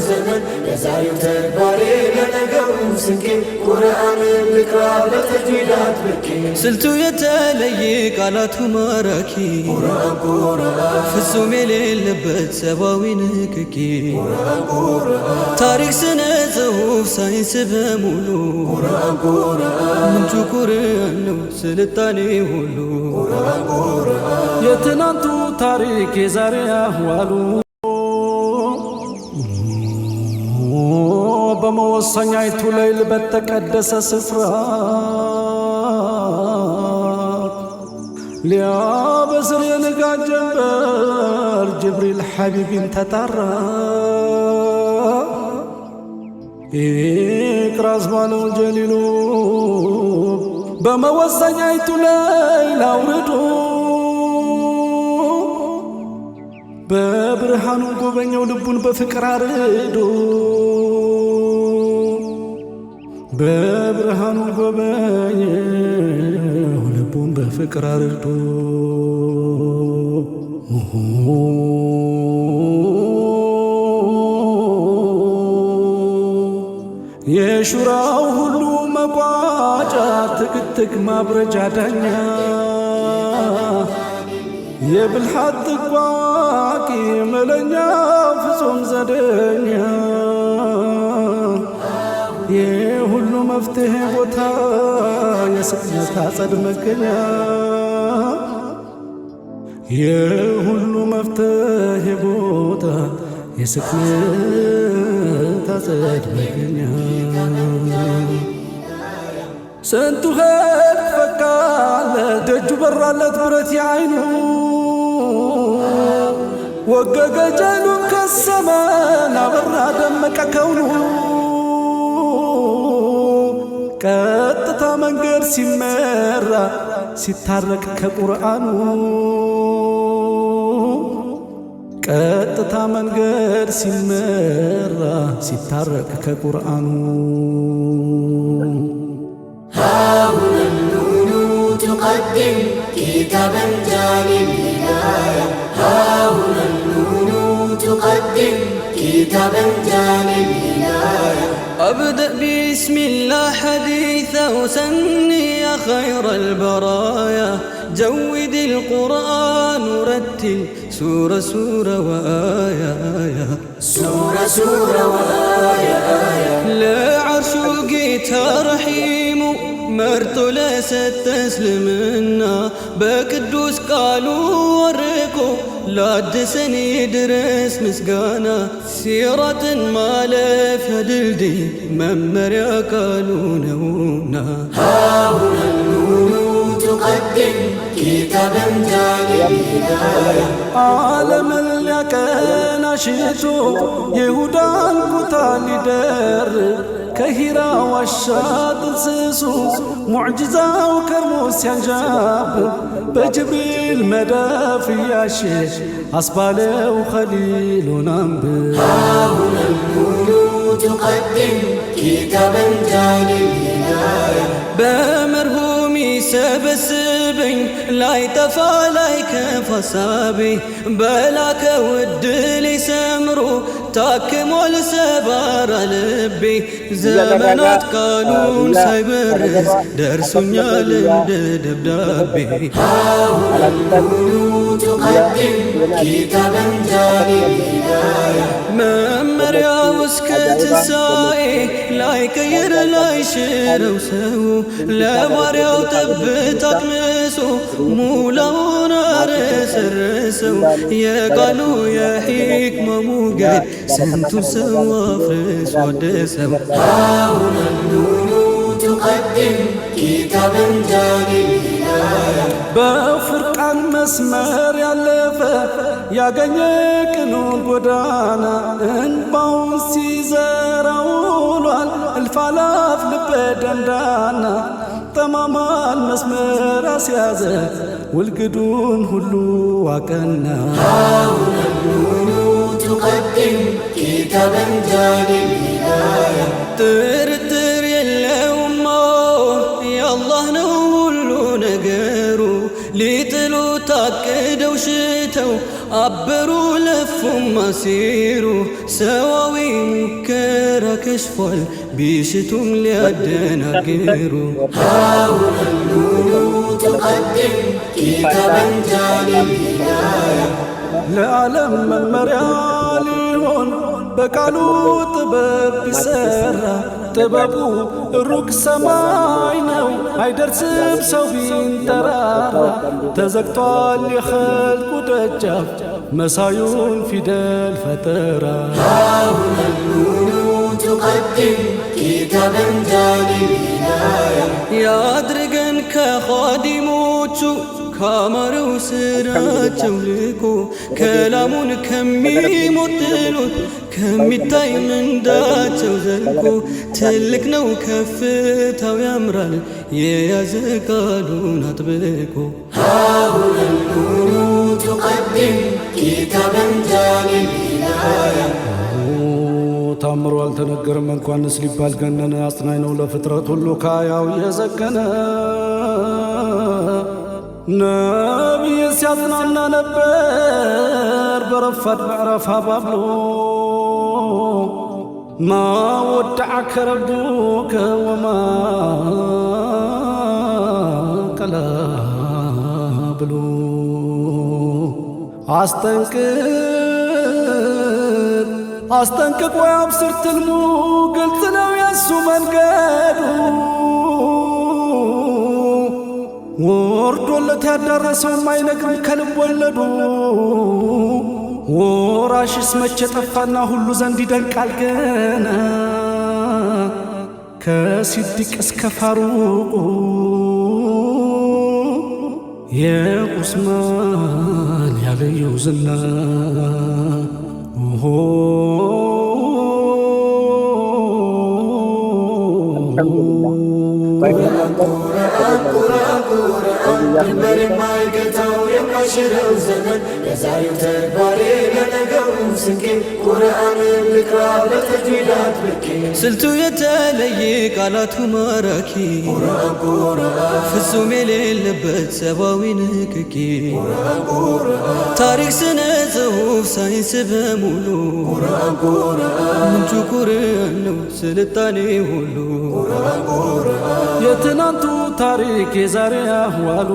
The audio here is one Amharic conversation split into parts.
ዘመን ለዛሬው ተግባሬ ለነገው ስንቄ ቁርአንን ልቅራ በተጅዊድ አጥብቄ። ስልቱ የተለየ፣ ቃላቱ ማራኪ፣ ቁርአን ቁርአን፣ ፍጹም የሌለበት ሰብአዊ ንክኪ፣ ቁርአን ቁርአን፣ ታሪክ፣ ስነ ጽሑፍ፣ ሳይንስ በሙሉ ቁርአን ቁርአን፣ ምንጩ ቁርአን ነው ስልጣኔ ሁሉ። ቁርአን ቁርአን፣ የትናንቱ ታሪክ የዛሬ አህዋሉ በመወሰኛይቱ ሌይል በተቀደሰ ስፍራ ሊያበስር የንጋት ጀንበር ጅብሪል ሐቢቢን ተጣራ። ኢቅራ አስባለው ጀሊሉ በመወሰኛይቱ ሌይል አውርዶ በብርሃኑ ጎበኘው ልቡን በፍቅር አርዶ፣ በብርሃኑ ጎበኘው ልቡን በፍቅር አርዶ። የሹራው ሁሉ መቋጫ ትክትክ ማብረጃ ዳኛ የብልሃት ጥቋቂ መለኛ ፍጹም ዘደኛ የሁሉ መፍትሄ ቦታ የስቅነት አጸድ መገኛ የሁሉ መፍትሄ ቦታ የስቅነት አጸድ መገኛ። ስንቱ ኸልቅ ፈካለ ደጁ በራለት ብረት የዓይኑ ወገገ ጀሉን ከሰመን አበራ ደመቀ ከውኑ ቀጥታ መንገድ ሲመራ ሲታረቅ ከቁርአኑ፣ ቀጥታ መንገድ ሲመራ ሲታረቅ ከቁርአኑ። هاهنا النون تقدم كتابا جاني الهداية، هاهنا النون تقدم كتابا جاني الهداية. أبدأ بسم الله حديثا وسني يا خير البرايا، جود القرآن رتل سورة سورة وآية آية، سورة سورة وآية آية. ለዓርሹ ጌታ ረሒሙ መርጦ ለሰጠ እስልምና በቅዱስ ቃሉ ወርቆ ላደሰን ድረስ ምስጋና፣ ሲራጥን ማለፊያ ድልድይ መመሪያ ቃሉ ነውና። هاهنا النون تقدم كتابا جاني الهداية. ዓለምን ሊያቀና ሽቶ የይሁዳን ኩታ ሊደርብ ከሂራ ዋሻ ጥንስሱ ሙዕጅዛው ከርሞ ሲያንዣብብ በጅብሪል መዳፍ እያሸ አስባለው ኸሊሉን አንብብ። هاهنا النون تقدم كتابا جاني الهداية. በመርሁም ይሰበስበኝ ላይጠፋ ላይከፋ ሀሳቤ፣ በላከው ዕድል ሰምሮ ታክሟል ሰባራ ልቤ፣ ዘመናት ቃሉን ሳይበርዝ ደርሶኛል እንደ ደብዳቤ። هاهنا النون تقدم كتابا جاني الهداية. መመሪያው እስከ ትንሣኤ ላይቀይር ላይሽረው ሰው ለባሪያው ጠብታ አቅምሶ ሙላውን አረሰረሰው፣ የቃሉ የሒክማ ሞገድ ስንቱ ሰው አፍርሶ አደሰው። هاهنا النون تقدم كتابا جاني الهداية. በፉርቃን መስመር ያለፈ ያገኘ ቅኑን ጎዳና እንባውን ሲዘራ ውሏል እልፍ አላፍ ልበ ደንዳና፣ ጠማማን መስመር አስያዘ ውልግዱን ሁሉ አቀና። هاهنا النون تقدم كتابا جاني الهداية. ጥርጥር የለውም የአላህ ነው ሁሉ ነገሩ፣ ሊጥሉ ታቅደው ሽተው አበሩ ለፉም ማሲሩ ሰዋዊ ሙከራ ከሽፏል ቢሽቱም ሊያደናግሩ። هاهنا النون تقدم كتابا جاء للهداية. ለዓለም መመሪያ ሊሆን በቃሉ ጥበብ ቢሰራ፣ ጥበቡ ሩቅ ሰማይ ነው አይደርስም ሰው ቢንጠራራ። ተዘግቷል የኸልቁ ደጃፍ መሳዩን ፊደል ፈጠራ። هاهنا النون تقدم كتابا جاء للهداية. ያድርገን ከኻዲሞቹ ካማረው ስራቸው ልቆ፣ ከላሙን ከሚሞጥሉት ከሚታይ ምንዳቸው ዘልቆ። ትልቅ ነው ከፍታው ያምራል የያዘ ቃሉን አጥብቆ። هاهنا النون تقدم كتابا جاء للهداية. ታምሮ አልተነገርም እንኳንስ ሊባል ገነነ፣ አጽናኝ ነው ለፍጥረት ሁሉ ካያው የዘገነ። ነቢይ ሲያጽናና ነበር በረፋድ ምዕራፍ አባብሎ፣ ما ودعك ربك وما قلى ብሎ። አስጠንቅቅ አስጠንቅቅ ወይ አብስር ትልሙ ግልጽ ነው የሱ መንገዱ፣ ወርዶለት ያዳረሰው አይነግርም ከልብ ወለዱ። ወራሽስ መቼ ጠፋና ሁሉ ዘንድ ይደንቃል ገና፣ ከሲዲቅ እስከ ፋሩቁ የዑስማን ያልዩ ዝና። ቁርአን ቁርአን ድንበር የማይገታው የማይሽረው ዘመን፣ ለዛሬው ተግባሬ ለነገው ስንቄ፣ ቁርአንን ልቅራ በተጅዊድ አጥብቄ። ስልቱ የተለየ ቃላቱ ማራኪ፣ ፍጹም የሌለበት ሰብአዊ ንክኪ፣ ታሪክ፣ ስነ ጽሁፍ፣ ሳይንስ በሙሉ ምንጩ ቁርአን ነው ስልጣኔ ሁሉ። የትናንቱ ታሪክ የዛሬ አህዋሉ፣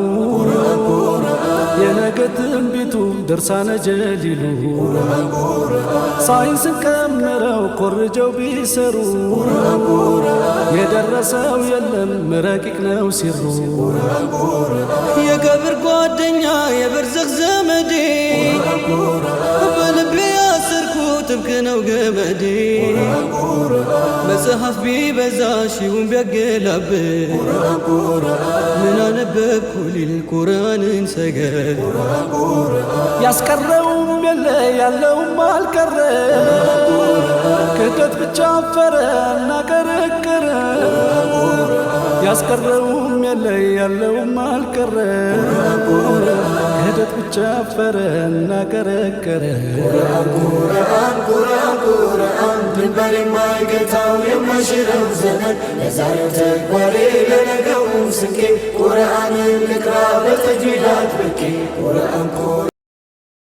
የነገ ትንቢቱ ድርሳነ ጀሊሉ፣ ሳይንስን ቀምረው ኮርጀው ቢሰሩ የደረሰው የለም ረቂቅ ነው ሲሩ። የቀብር ጓደኛ የበርዘኽ ዘመዴ፣ በልቤ ያሰርኩት ጥብቅ ነው ገመዴ። መጽሐፍ ቢበዛ ሺውን ቢያገላብጥ ምን አነበብኩ ሊል ቁርአንን ሰገድ። ያስቀረውም የለ ያለውም አልቀረ፣ ክህደት ብቻ አፈረ እና ቀረቀረ። ያስቀረውም የለ ያለውም አልቀረ፣ ክህደት ብቻ አፈረ እና ቀረቀረ። ቁርአን ቁርአን ቁርአን ድንበር የማይገታው የማይሽረው ዘመን፣ ለዛሬው ተግባሬ ለነገው ስንቄ፣ ቁርአንን ልቅራ በተጅዊድ አጥብቄ። ቁርአን ቁርአን።